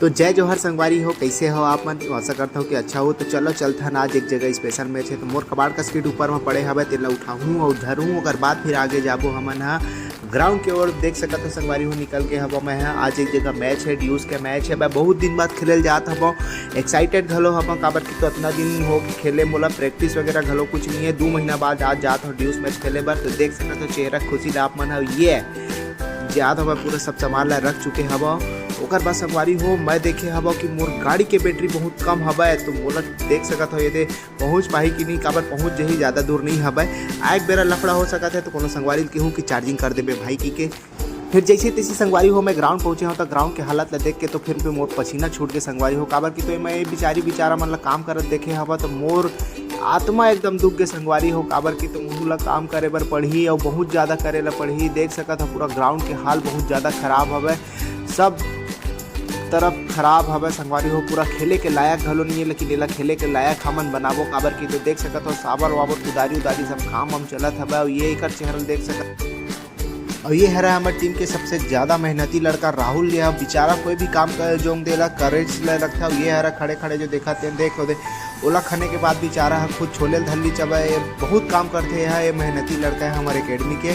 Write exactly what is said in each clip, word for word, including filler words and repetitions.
तो जय जोहार संगवारी हो, कैसे हो आप मन? आशा करता हूँ कि अच्छा हो। तो चलो चलथन, आज एक जगह स्पेशल मैच है, तो मोर कबाड़ का सीट ऊपर में पड़े हवे, तेला उठाहूँ और धरूँ, ओकर बाद फिर आगे जाबो हमन ह ग्राउंड के ओर। देख सकत हो संगवारी हो, निकल के हवा मैं ह। आज एक जगह मैच है, ड्यूस के मैच है। मैं बहुत दिन बाद खेले जात हवा, एक्साइटेड घलो हवा, काबर कि तो इतना दिन हो के खेले मोला, प्रैक्टिस वगैरह घलो कुछ नहीं है। दू महीना बाद आज जात हो ड्यूस मैच खेले बर। तो देख सकत हो चेहरा खुशी ला आप मन ह, ये जात हवा पूरा सब सामान ला रख चुके हवा। ओकर बाद संगवारी हो, मैं देखे हवा कि मोर गाड़ी के बैटरी बहुत कम हवा है, तो मोला देख सकत हो ये दे पहुँच पाही कि नहीं, काबर पहुँच जही, ज़्यादा दूर नहीं हवय। आ एक बेरा लफड़ा हो सकत है, तो कोनो संगवारी ल कहूँ कि चार्जिंग कर देबे भाई की के। फिर जैसे तैसे संगवारी हो, मैं ग्राउंड पहुँचे हूँ, तो ग्राउंड के हालत ला देख के तो फिर भी मोर पसीना छूट के संगवारी हो, काबर कि तो मैं ये बिचारी बिचारा मन ला काम करत देखे हवा, तो मोर आत्मा एकदम दुख के संगवारी हो, काबर कि तो उहू ला काम करे बर पड़ही और बहुत ज़्यादा करे ला पड़ही। देख सकत हो पूरा ग्राउंड के हाल बहुत ज़्यादा खराब हवय, सब तरफ खराब हवय संगवारी हो, पूरा खेले के लायक घलो नहीं है, लेकिन एला खेले के लायक हमन बनाबो, काबर कि तो देख सकत हो साबर वाबर कुदारी उदारी सब काम हम चलत हवय। और ये एकर चेहरा देख सकत, और ये हरा हमर टीम के सबसे ज्यादा मेहनती लड़का राहुल। ये बेचारा कोई भी काम कर जोंग देला, करेज ले रखता। ये हरा खड़े खड़े जो देखा तेन देख दे, ओला खने के बाद बेचारा ह खुद छोले ल धल्ली चबाए। ये बहुत काम करथे, ये मेहनती लड़का है हमारे एकेडमी के।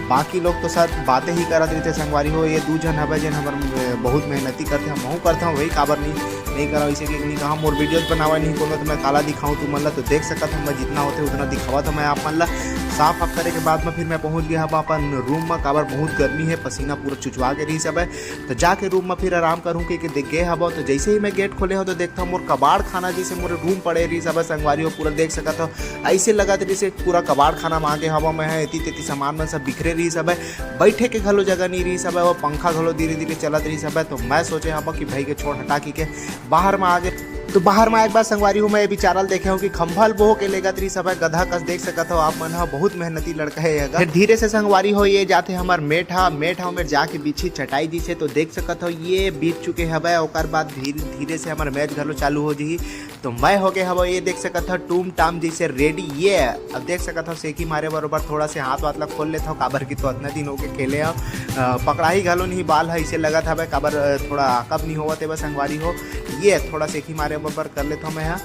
बाकी लोग तो साथ बातें ही करत रहिथे संगवारी हो। ये दू झन हवय जेन हमर, अ, बहुत मेहनती करथे, हमहू करथन, वही काबर नहीं, नहीं करव। इसे कि नहीं कहा मोर वीडियोज बनावा नहीं कोनो, तो मैं काला दिखाऊं तुमन ला। तो देख सकत हो मैं जितना होथे उतना दिखावत हूं मैं आप मन ला। साफ साफ करे के बाद में फिर मैं पहुंच गया हवा अपन रूम में, काबर बहुत गर्मी है, पसीना पूरा चुचवा के रही सब है। तो जाके रूम में फिर आराम करूं कि, कि देख गए हवा। तो जैसे ही मैं गेट खोले हो तो देखता हूँ मोर कबाड़ खाना जैसे मोर रूम पड़े रही सब है संगवारी हो, पूरा देख सकत हो ऐसे लगत रहिस हे पूरा कबाड़ खाना म आगे हवा मैं ह, एती तेती सामान मन सब बिखरे रहिस हवय, बैठे के घलो जगह नइ रहिस हवय, वो पंखा घलो धीरे धीरे चलत रहिस हवय। तो मैं सोचे हवा कि भाई के छोड़ हटा की के बाहर म आगे। तो बाहर म एक बार संगवारी हो मैं ये बिचारा ल देखे हूँ कि खंभा ल बोह के लेगत रहिस हवय, गधा कस देख सकत हो आप मन ह, बहुत मेहनती लड़का है ये। फिर धीरे से संगवारी हो ये जाथे हमर मेट हा, मेट हा मेर जाके बिछी चटाई जैसे, तो देख सकत हो ये बीत चुके हवय। ओकर बाद धीरे धीरे से हमर मैच घलो चालू हो जही। तो मैं हो गए हवो, ये देख सकत हो टूम टाम जैसे रेडी। ये अब देख सकत हो सेकी मारे बरोबर थोड़ा से हाथ वाथ ला खोल लेत हो, काबर कि तो अतना दिन होके खेले हो, अ, पकड़ाही घलो नहीं बाल है, इसे लगत हवे काबर, अ, थोड़ा आकब नहीं होवत हे बस संगवारी हो। ये थोड़ा सेकी मारे बरोबर कर लेत हो मैं हा।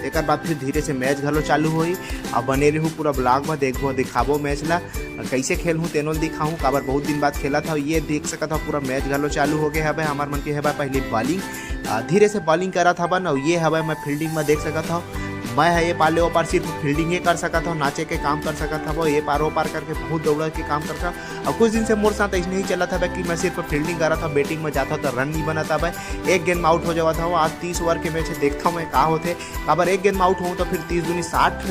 एकर बाद फिर धीरे से मैच घलो चालू होई। अब बने रहू पूरा ब्लॉग में, देखबो दिखाबो मैच ला, अ, कैसे खेलहूँ तेनो ल दिखाहूँ, काबर बहुत दिन बाद खेलत हो। ये देख सकत हो पूरा मैच घलो चालू हो गए हवे। हमार मन के हवे पहले बॉलिंग, अ, धीरे से बॉलिंग करत हवन। अउ ये हवय मैं फील्डिंग म देख सकत हव, मैं ह ये पाले ओ पार सिर्फ फील्डिंग ही कर सकत हव, नाचे के काम कर सकत हव, ये पार ओ पार करके बहुत दौड़ा के काम करत हव। अउ कुछ दिन से मोर साथ ऐसने ही चलत हवय कि मैं सिर्फ फील्डिंग करत हव, बैटिंग म जात हव त रन नहीं बनत हवय, एक गेंद म आउट हो जावत हव। आज तीस ओवर के मैच है, देखत हव मैं का होथे, काबर एक गेंद म आउट हों तो फिर तीस दूनी साठ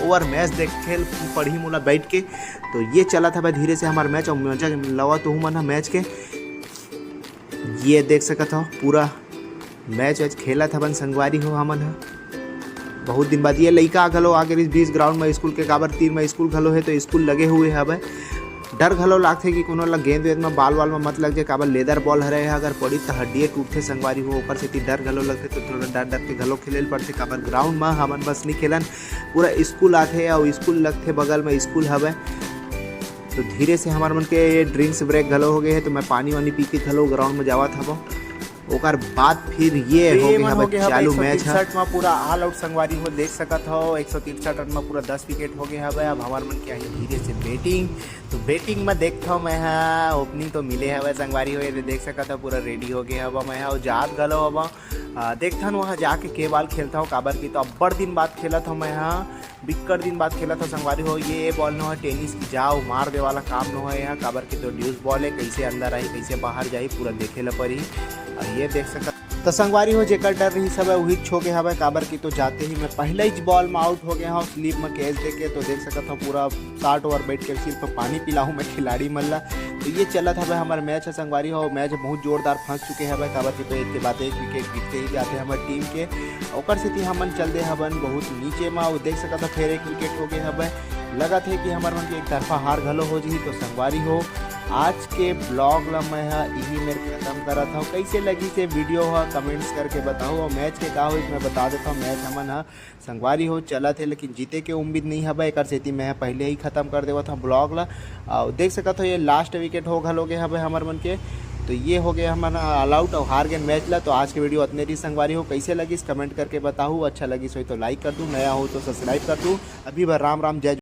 ओवर मैच देखे पड़ही मोला बैठ के। तो ये चलत हवय धीरे से हमार मैच, अउ मजा लवा तो हूँ मन ह मैच के। ये देख सकत हव पूरा मैच आज खेलत हवन संगवारी हो हमन ह। बहुत दिन बाद ये लइका घलो आगे रहिस बीच ग्राउंड में स्कूल के, काबर तीर में स्कूल घलो है तो स्कूल लगे हुए हवय। डर घलो लागथे कि कोनो ला गेंद वेंद में बाल वाल में मत लग जाए, काबर लेदर बॉल हरे ह, अगर पड़ी त हड्डिये टूटथे संगवारी हो, ओकर सेती डर घलो लगथे। तो थोड़ा डर डर के घलो खेले ल पड़थे, काबर ग्राउंड में हमन बस नहीं खेलन, पूरा स्कूल आथे अउ स्कूल लगथे, बगल में स्कूल हवय। तो धीरे से हमार मन के ड्रिंक्स ब्रेक घलो हो गए है, तो मैं पानी वानी पी के घलो ग्राउंड में जावत हवो। ओकर बाद फिर ये हो गए हवय चालू मैच ह। एक सौ तिरसठ में पूरा ऑल आउट संगवारी हो देख सकत हो, एक सौ तिरसठ रन में पूरा दस विकेट हो गए हवय। अब हमार मन के आही धीरे से बैटिंग। तो बैटिंग में देखत हव मैं हा, ओपनिंग तो मिले हवय संगवारी हो, ये देख सकत हो पूरा रेडी हो गए हवय मैं हा, अउ जात घलो हवय। आ, देखथन वहाँ जाके के बॉल खेलत हव, काबर कि तो अब्बड़ दिन बाद खेलत हव मैं हा, बिक्कट दिन बाद खेलत हव संगवारी हो। ये बॉल नो है टेनिस की जाओ मार दे वाला काम नो है यहाँ, काबर कि तो ड्यूस बॉल है, कैसे अंदर आही कैसे बाहर जाही पूरा देखे ला पड़ही। और ये देख सकत तो संगवारी हो जेकर डर रही सब है वही छो के हवय, काबर कि तो जाते ही मैं पहले ही बॉल में आउट हो गया हूँ स्लिप में कैच दे के। तो देख सकत हो पूरा साठ ओवर बैठ के सिर्फ पानी पिलाहूँ मैं खिलाड़ी मन ला। तो ये चलत हवय हमर मैच ह संगवारी हो, मैच बहुत जोरदार फंस चुके हवय, काबर कि तो एक के बाद एक विकेट गिरते ही जाते हमर टीम के। ओकर सेती हमन चल दे हवन बहुत नीचे मा, अउ देख सकत हो फेर एक विकेट हो गए हवय। लगत हे कि हमर मन के एक तरफा हार घलो हो जही। तो संगवारी हो, आज के ब्लॉग ला मैं ह इही मेर खत्म करत हव। कैसे लगी से वीडियो ह कमेंट्स करके बताओ, अउ मैच के का होइस मैं बता देत हव। मैच हमन ह संगवारी हो चलत हे, लेकिन जीते के उम्मीद नहीं हवय, एकर सेती मैं ह पहले ही खत्म कर देवत हव ब्लॉग ला। अउ देख सकत हो ये लास्ट विकेट हो घलो गे हवय हमर मन के। तो ये हो गया हमन ऑल आउट और हार गेन मैच ला। तो आज के वीडियो अतने रही संगवारी हो, कैसे लगिस कमेंट करके बताहू, अच्छा लगिस होई तो लाइक कर दू, नया हो तो सब्सक्राइब कर दू। अभी बर राम राम, जय